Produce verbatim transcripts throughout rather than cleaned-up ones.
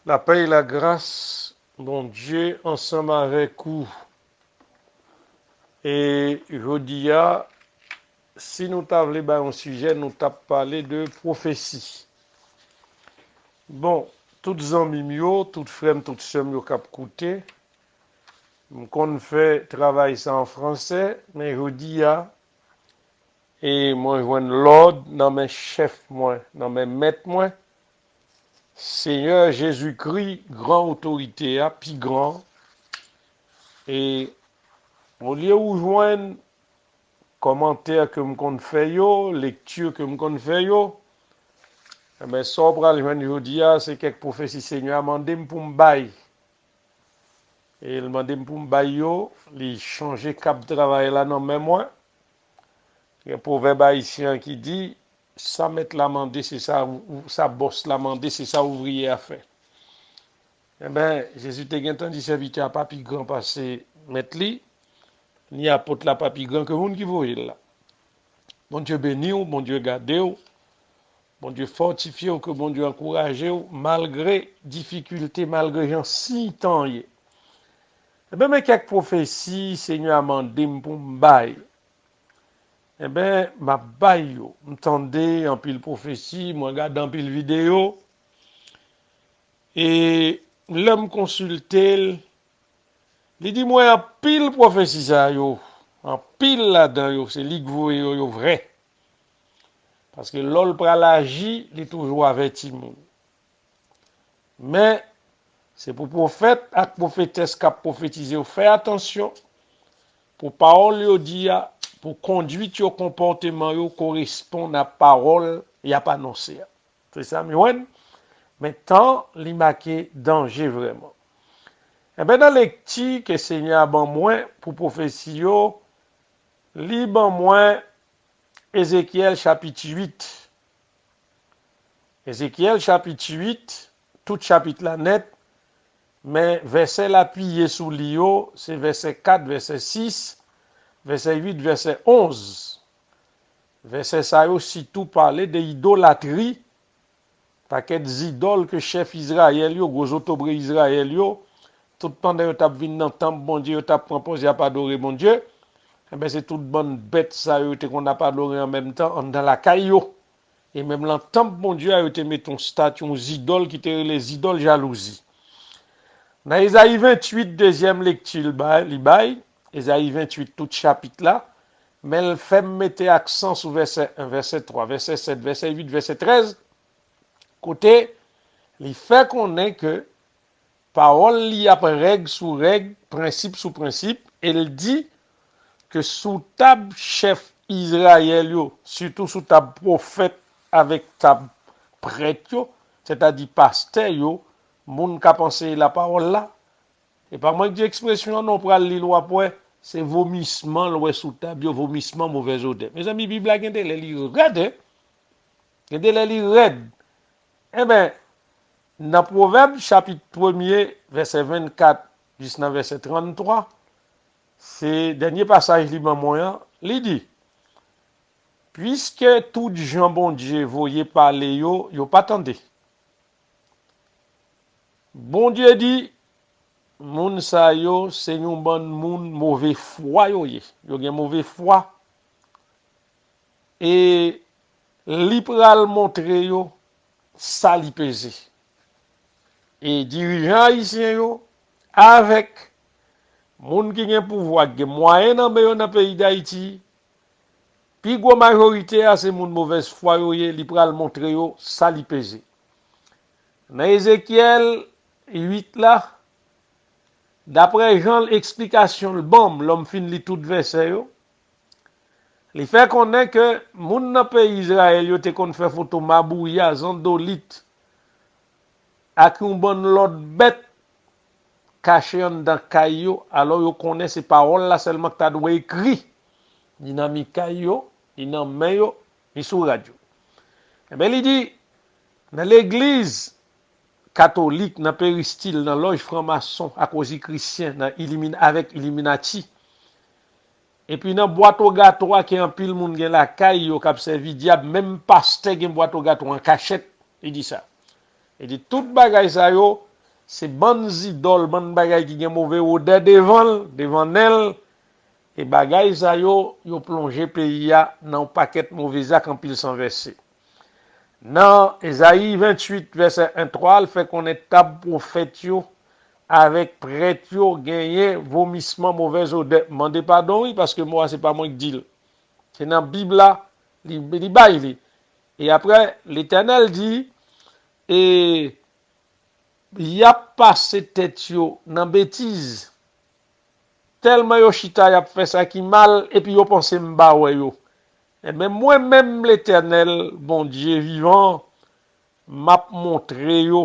Lapè e lagras Bondye ansanm avèk ou. E jodi a, si nou ta vle bay yon sijè, nou t ap pale de pwofesi. Bon, tout zanmi m yo, tout frè m, tout sè m yo k ap koute, m konn fè travay sa an fransè, men jodi a, e mwen jwenn lòd nan men chèf mwen, nan men mèt mwen, Senyè Jezikri, gran otorite a, pi gran. E olye ou jwenn kòmantè ke m konn fè yo, lekti ke m konn fè yo, enben, sa w pral jwenn jodi a, se kèk pwofesi Senyè a mande m pou m bay. E l mande m pou m bay yo, li chanje kab travay la nan men mwen. Gen pwovèb ayisyen an ki di, sa mèt la mande, se sa, sa bòs la mande, se sa ouvriyè a fè. Enben, Jezi te gentan di sèvitè a pa pi gran pase mèt li, ni apot la pa pi gran ke moun ki voye l la. Bondye beni w, Bondye gade w, Bondye fòtifye w, ke Bondye ankouraje w, malgre difikilte, malgre jan siy tan ye. Enben, men kèk pwofesi Senyè a mande m pou m bay. Enben, m ap bay yo. M tande anpil pwofesi, mwen gade anpil videyo. E lè m konsilte l, li di mwen anpil pwofesi sa yo, anpil ladan yo, se li k voye yo, yo vrè. Paske lè l pral aji, li toujou avèti moun. Men, se pou pwofèt ak pwofetès k ap pwofetize yo fè atansyon pou pawòl yo di a, pou kondwit yo, konpòteman yo koresponn a pawòl y ap anonse a. Se sa m jwenn. Men tan li make danje vrèman. Enben, nan lekti ke Senyè a ban mwen pou pwofesi yo, li ban mwen Ezekyèl chapit uit. Ezekyèl chapit uit, tout chapit la nèt, men vèsè l apiye sou li yo, se vèsè kat, vèsè sis, vèsè uit, vèsè onz. Vèsè sa yo sitou pale de idolatri, pakèt zidòl ke chèf Izrayèl yo, gwo zotobre Izrayèl yo, tout pandan yo t ap vin nan tanp Bondye, yo t ap pran pòz y ap adore Bondye, enben, se tout bann bèt sa yo, yo te konn ap adore an menm tan anndan lakay yo. E menm lan tanp Bondye a, yo te mete yon estati, yon zidòl ki te rele zidòl jalouzi. Nan Ezayi venntuit, dezyèm lekti l bay, li bay, Ezayi venntuit, tout chapit la, men l fè m mete aksan sou vèsè en, vèsè twa, vèsè sèt, vèsè uit, vèsè trèz, kote li fè konnen ke pawòl li ap règ sou règ, prensip sou prensip, e l di ke sou tab chèf Izrayèl yo, sitou sou tab pwofèt avèk tab prèt yo, sètadi pastè yo, moun k ap anseye lapawòl la, e pa mwen k di ekspresyon an non, w pral li l, w ap wè, se vomisman l wè sou tab yo, vomisman, movèz odè. Mezanmi, Bib la gen de lè li rèd, en. Gen de lè li rèd. Enben, nan Pwovèb chapit premye, vèsè vennkat jis nan vèsè tranntwa, se dènye pasaj li ban mwen an, li di, piske tout jan Bondye voye pale yo, yo pa tande. Bondye di, moun sa yo se yon bann moun move fwa yo ye. Yo gen move fwa. E li pral montre yo sa li peze. E dirijan ayisyen yo, avèk moun ki gen pouvwa, ki gen mwayen nan men yo nan peyi Dayiti, pi gwo majorite a se moun movèz fwa yo ye, li pral montre yo sa li peze. Nan Ezekyèl uit la, daprè jan l, eksplikasyon l ban m, lè m fin li tout vèsè yo, li fè konnen ke moun nan peyi Izrayèl yo te konn fè foto mabouya, zandolit, ak yon bann lòt bèt kache anndan kay yo, alò yo konnen se pawòl la sèlman k ta dwe ekri. Li nan mi kay yo, li nan men yo, li sou rad yo. Enben, li di, nan legliz katolik, nan peristil, nan lòj franmason, akozi krisyen, nan ilimin-, avèk iliminati, epi nan bwat ogato a ke anpil moun gen lakay yo k ap sèvi dyab, menm pastè gen bwat ogato an kachèt, li di sa. Li di tout bagay sa yo, se bann zidòl, bann bagay ki gen move wodè devan l, devan nen l, e bagay sa yo, yo plonje peyi a nan yon pakèt move zak, anpil san vèse. Nan Ezayi venntuit, vèsè en twa, l fè konnen tab pwofèt yo avèk prèt yo genyen vomisman, movèz odè. Mande padon, wi, paske mo a se pa mwen ki di l. Se nan Bib la, li, li bay li. E apre, Letènèl di, e y ap pase tèt yo nan betiz. Tèlman yo chita, y ap fè sa ki mal, epi yo panse m pa wè yo. Ebyen, mwen menm, Letènèl, Bondye vivan, m ap montre yo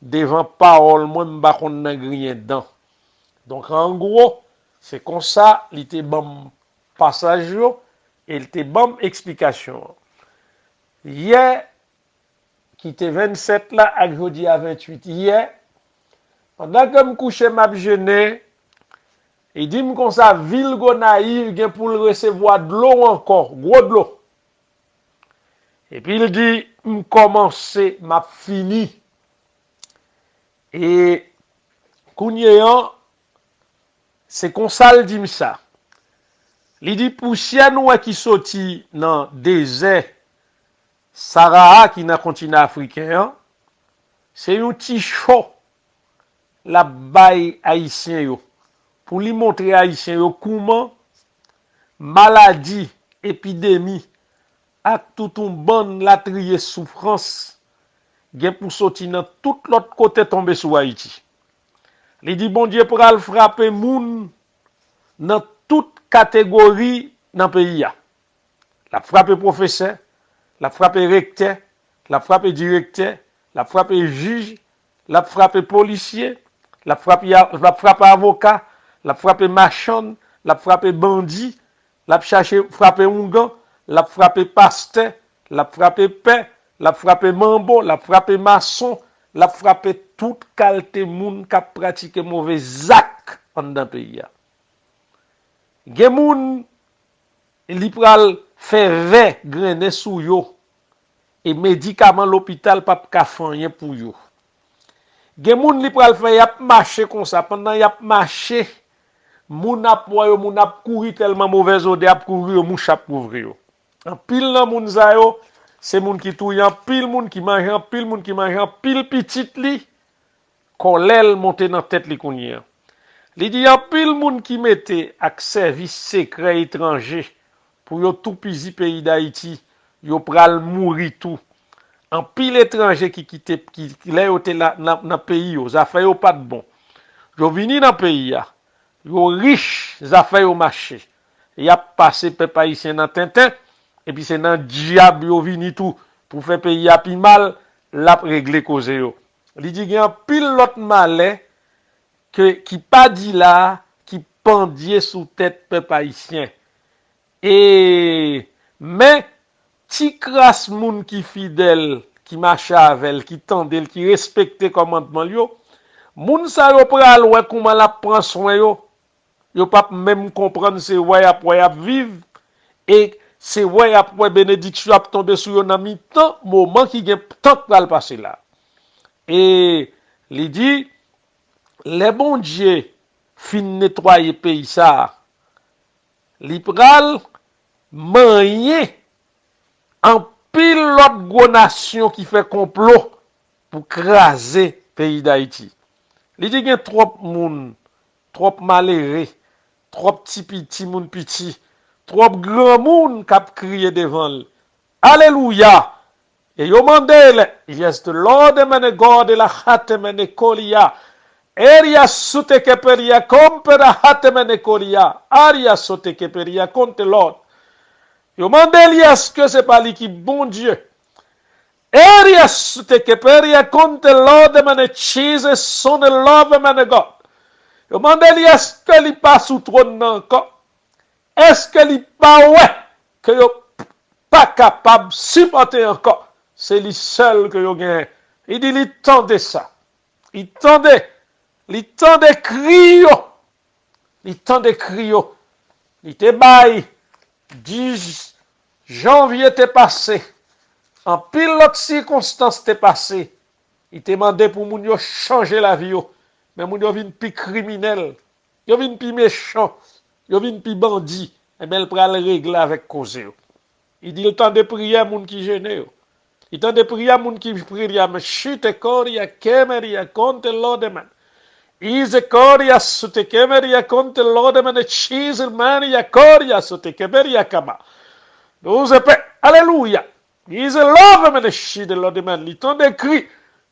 devan pawòl mwen, m pa konn nan griyen dan. Donk, an gwo, se konsa li te ban m pasaj yo e li te ban m eksplikasyon an. Yè, ki te vennsèt la, ak jodi a venntuit, yè, pandan ke m kouche, m ap jene, li di m konsa, vil Gonayiv gen pou l resevwa dlo ankò, gwo dlo. Epi l di, m kòmanse, m ap fini. E kounye an, se konsa l di m sa. Li di, pousyè nou wè ki soti nan dezè Sahara ki nan kontinan afriken an, se yon ti cho l ap bay Ayisyen yo, pou li montre Ayisyen yo kouman maladi, epidemi, ak tout yon bann latriye soufrans gen pou soti nan tout lòt kote tonbe sou Ayiti. Li di Bondye pral frape moun nan tout kategori nan peyi a. L ap frape pwofesè, l ap frape rektè, l ap frape direktè, l ap frape jij, l ap frape polisye, l ap frape, l ap frape avoka, l ap frape machann, l ap frape bandi, l ap chache frape oungan, l ap frape pastè, l ap frape pè, l ap frape manbo, l ap frape mason, l ap frape tout kalte moun k ap pratike move zak anndan peyi a. Gen moun, li pral fè vè grennen sou yo, e medikaman lopital p ap ka fè anyen pou yo. Gen moun, li pral fè y ap mache konsa, pandan y ap mache, moun ap wè yo, moun ap kouri tèlman movèz odè ap kouvri yo, mouch ap kouvri yo. Anpil nan moun sa yo, se moun ki touye anpil moun, ki manje anpil moun, ki manje anpil pitit li, kòlè l monte nan tèt li kounye a. Li di anpil moun ki mete ak sèvis sekrè etranje pou yo toupizi peyi Dayiti, yo pral mouri tou. Anpil etranje ki kite, ki, lè yo te la, nan, nan peyi yo, zafè yo pa t bon. Yo vini nan peyi a, yo rich, zafè yo mache. Y ap pase pèp ayisyen nan tenten, epi se nan dyab yo vini tou pou fè peyi a pi mal, l ap regle koze yo. Li di gen anpil lòt malè ke, ki pa di la, ki pandye sou tèt pèp ayisyen. E, men, ti kras moun ki fidèl, ki mache avè l, ki tande l, ki respekte kòmandman l yo, moun sa yo pral wè kouman l ap pran swen yo. Yo p ap menm konprann se wè y ap wè y ap viv, e se wè y ap wè benediksyon ap tonbe sou yo nan mitan moman ki gen tan k pral pase la. E li di, lè Bondye fin netwaye peyi sa a, li pral manyen anpil lòt gwo nasyon ki fè konplo pou kraze peyi Dayiti. Li di gen twòp moun, twòp malere, twòp ti pi, timoun piti, twòp granmoun k ap kriye devan l. Alelouya! E yo mande l, Yes, the Lord, emene God, e la hate mene kolia. Eria sute ke peria kompera hate mene kolia. Aria sote ke peria konte Lord. Yo mande li èske se pa li ki Bondye. Eria sute ke peria konte Lord, emene Jesus, son de love, emene God. Yo mande li èske li pa sou twòn nan ankò. Èske li pa wè ke yo pa kapab sipòte ankò? Se li sèl ke yo genyen. Li di li tande sa. Li tande. Li tande kri yo. Li tande kri yo. Li te bay dis janvye te pase. Anpil lòt sikonstans te pase. Li te mande pou moun yo chanje lavi yo. Men moun yo vin pi kriminèl. Yo vin pi mechan. Yo vin pi bandi. Enben, l pral regle avèk koze yo. Li di l tande priyè moun ki jene yo. Li tande priyè moun ki priye a, men chite koria kemeria konte lodeman. Ize koria sute kemeria konte lodeman e chize maria koria sute kemeria kama. Douze pe, aleluya. Ize love men chide lodeman. Li tande kri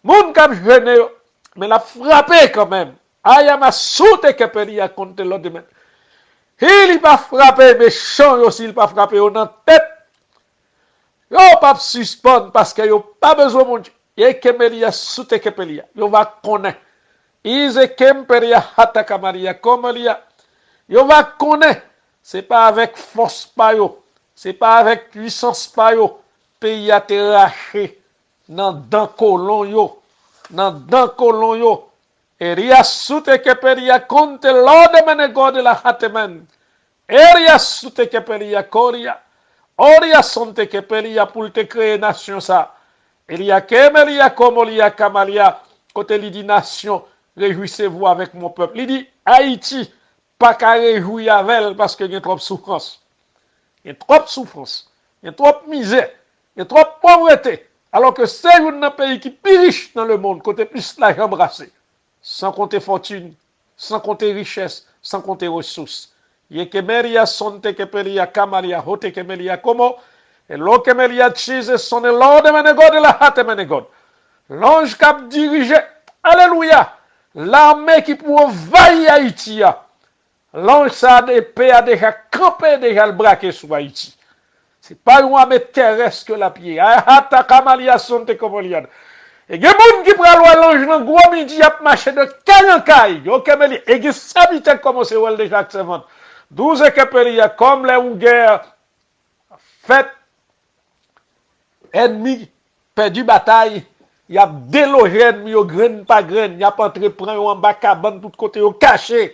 moun k ap jene yo, men l ap frape kanmenm. Ayama sute keperia konte lodeman. Si li pa frape mechan yo, si li pa frape yo nan tèt, yo p ap sispann paske yo pa bezwen Bondye. Ye kemelia sute kepelia. Yo va konnen. Ize kemperia hata kamalia komelia. Yo va konnen. Se pa avèk fòs pa yo. Se pa avèk pwisans pa yo. Peyi a te rache nan dan kolon yo. Nan dan kolon yo. Eria sute keperia konte lode mene gode la hatemen. Eria sute keperia koria. Oria sonte keperia pou l te kreye nasyon sa. Elia kemelia komolia kamalia. Kote li di nasyon, réjouissez-vous avec mon peuple. Li di Ayiti pa ka rejwi avè l paske gen twòp soufrans. Gen twòp soufrans. Gen twòp mizè. Gen twòp povrete. Alò ke se youn nan peyi ki pi rich nan lemonn, kote plis lajan brase. San konte fòtin, san konte richès, san konte resous. Ye kemeria sonte kepelia kamalia hote kemelia komo. E lo kemelia chize sonnen lode mene gode la hate mene gode. Lanj k ap dirije, alelouya, lame ki pou anvayi Ayiti a. Lanj sa a, epe a deja kanpe, deja l brake sou Ayiti. Se pa yon ame terès ke l ap ye. Ayahata kamalia sonte komolia. E gen moun ki pral wè lanj nan gwo midi ap mache de kay an kay. Yo kemeli. E gen sèvitè k kòmanse wè l deja ak sèvant. Douz e kepelia kòm lè yon gè fèt, ènmi pèdi batay, y ap deloje ènmi yo grenn pa grenn, y ap antre pran yo anba kabann tout kote yo kache.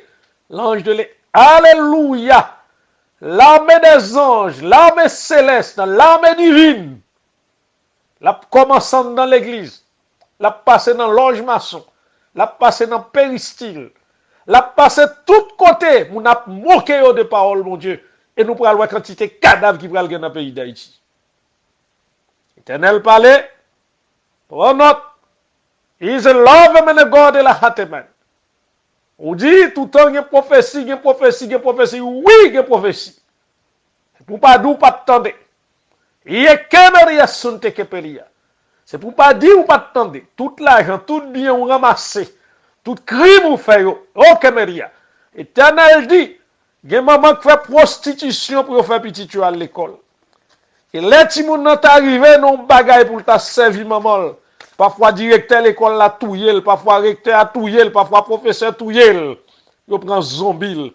Lanj de le, alelouya! Lame dè zanj, lame selès, lame divin. L ap kòmanse anndan legliz. L ap pase nan lòj mason. L ap pase nan peristil. L ap pase tout kote moun ap moke yo de pawòl Bondye. E nou pral wè kantite kadav ki pral gen nan peyi Dayiti. Letènèl pale, pran nòt. Is a love and a God la hateman. Ou di, toutan gen pwofesi, gen pwofesi, gen pwofesi. Wi, gen pwofesi. Se pou pa di w pa t tande. Ye kemeria sunte kepelia. Se pou pa di w pa t tande. Tout lajan, tout byen ou ranmase, tout krim ou fè yo, o kemeria. Etènèl di, gen manman k fè pwostitisyon pou yo fè pitit yo al lekòl. E lè timoun nan ta rive nan yon bagay pou l ta sèvi manman l, pafwa direktè lekòl la touye l, pafwa rektè a touye l, pafwa pwofesè touye l. Yo pran zonbi l.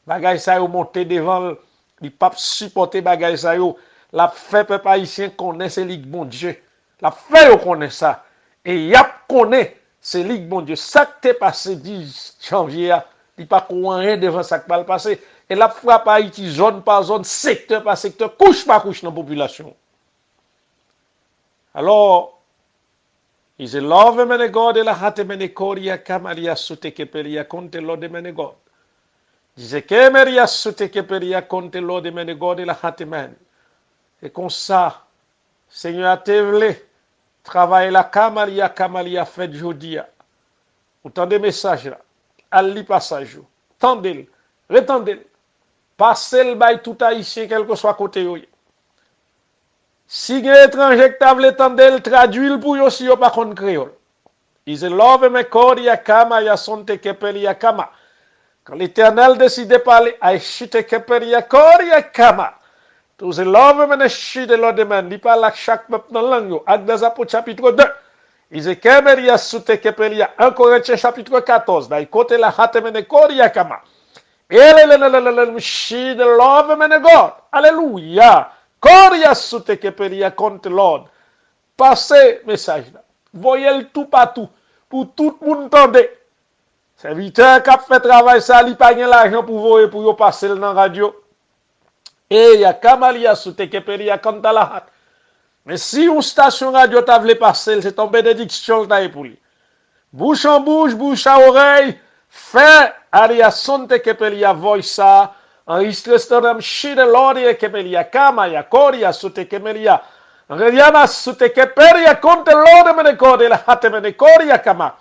Bagay sa yo monte devan l. Li p ap sipòte bagay sa yo. L ap fè pèp ayisyen konnen se li k Bondye. L ap fè yo konnen sa. E y ap konnen se li k Bondye. Sa k te pase dis janvye a, li pa ko anyen devan sa k pral pase. E l ap frape Ayiti zòn pa zòn, sektè pa sektè, kouch pa kouch nan popilasyon. Alò, is a love mene God e la hate mene koria kamaria sute kepelia konte lode mene God. Dize kemeria sute kepelia konte lode mene God e la hate mene. E konsa, Senyè a te vle travay la kamalia kamalia fèt jodi a. Ou tande mesaj la. Al li pasaj yo. Tande l. Retande l. Pase l bay tout Ayisyen kèlkeswa kote yo ye. Si gen etranje k ta vle tande l, tradui l pou yo si yo pa konn kreyòl. Is a love me koria kama ya sonte kepelia kama. Kan Letènèl deside pale, ay chite kepelia koria kama. Is a love me ne chite lode men. Li pale ak chak pèp nan lang yo. Ak dè Zapot chapit de. Is a kemeria sute kepelia. En Korentyen chapit katòz. Day kote la hate mene koria kama. Elelelelelele, she the love mene God. Alelouya. Koria sute kepelia konte Lord. Pase mesaj la. Voye l toupatou pou tout moun tande. Sèvitè k ap fè travay sa, li pa gen lajan pou voye pou yo pase l nan radyo. E ya kamalia sute kepelia kanta lahat. Men si yon stasyon radyo ta vle pase l, se t on benediksyon l ta ye pou li. Bouch an bouch, bouch a orèy, fè Aria Sonte Kepelia voice sa, anrejistre standam Shide Lordia Kepelia Kama Yakoria Sute Kemelia Reyana Sute Kepelia Konte Lorde Menekode la Hate Menekoria Kama.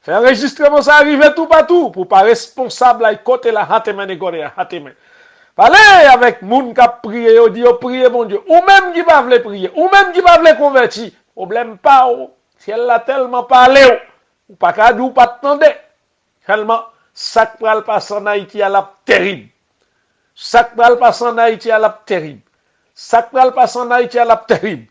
Fè anrejistreman sa rive toupatou pou pa responsab la kote la Hate Menekoria Hate Men. Pale avèk moun k ap priye yo, di yo priye Bondye. Ou menm ki pa vle priye, ou menm ki pa vle konvèti, pwoblèm pa w. Syèl la tèlman pale w, ou pa ka di ou pa t tande. Sèlman, sa k pral pase ann Ayiti a l ap terib. Sa k pral pase ann Ayiti a l ap terib. Sa k pral pase ann Ayiti a l ap terib.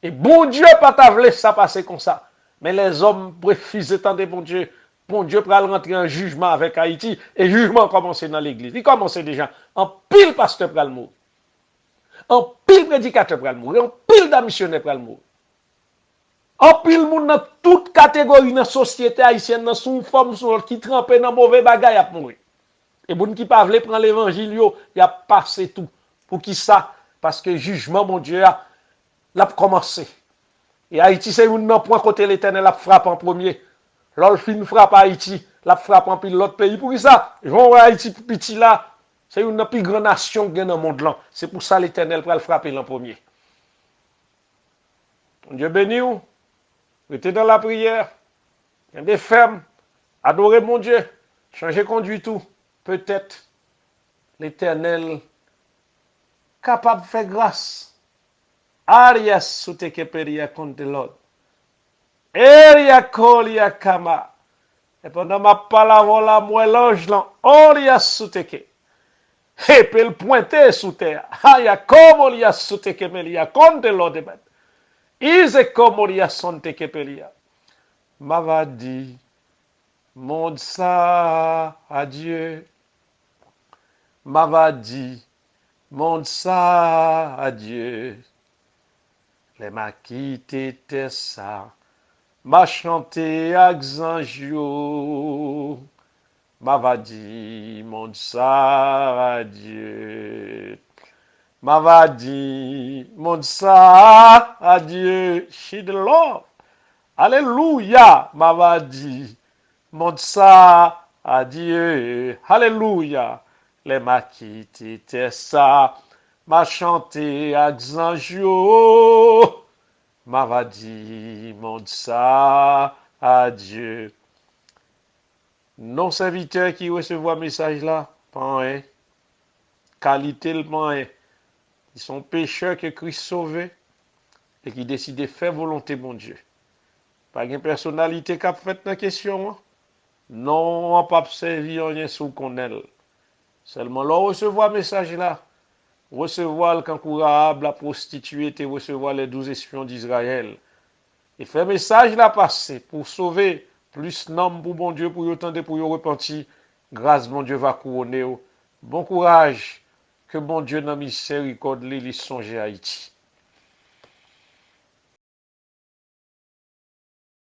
E Bondye pa ta vle sa pase konsa. Men lèzòm refize tande Bondye. Bondye pral rantre an jijman avèk Ayiti. E jijman an kòmanse nan legliz. Li kòmanse deja. Anpil pastè pral mouri. Anpil predikatè pral mouri. Anpil damisyonè pral mouri. Anpil moun nan tout kategori nan sosyete ayisyèn nan, sou yon fòm sou lòt, ki tranpe nan move bagay, ap mouri. E moun ki pa vle pran levanjil yo, y ap pase tou. Poukisa? Paske jijman Bondye a, l ap kòmanse. E Ayiti se youn nan pwen kote Letènèl ap frape an premye. Lè l fin frape Ayiti, l ap frape anpil lòt peyi. Poukisa? Jan w wè Ayiti piti la, se youn nan pi gran nasyon k gen nan mond lan. Se pou sa Letènèl pral frape l an premye. Bondye beni w. Rete nan lapriyè. Kenbe fèm. Adore Bondye. Chanje kondwit ou. Petèt Letènèl kapab fè gras. Arias sou teke peria konte lòd. Eria kolia kama. E pandan m ap pale avè w la, m wè lanj lan. Oria sou teke. Epi l pwente sou tè a. Aya komolia sou teke melia konte lòd emen. Ize komolia son teke pelia. M ava di mond sa adye. M ava di mond sa adye. Lè m a kite tè sa, m a chante ak zanj yo. M ava di mond sa adye. M ava di mond sa adye. She the Lord. Alelouya. M ava di mond sa adye. Alelouya. Lè m a kite tè sa, m a chante ak zanj yo. M ava di mond sa adye. Non sèvitè ki resevwa mesaj la, pa anyen. Kalite l pa anyen. Li se yon pechè ke Kris sove e ki deside fè volonte Bondye. Pa gen pèsonalite k ap fèt nan kesyon an. Non an p ap sèvi anyen si w konnen l. Sèlman lè w resevwa mesaj la, resevwa l kankou Rahab lapwostitiye te resevwa les douze espions d'Israël. E fè mesaj la pase pou w sove plis nanm pou Bondye, pou yo tande, pou yo repanti. Gras Bondye va kouwone w. Bon kouraj. Ke Bondye nan mizèrikòd li, li sonje Ayiti.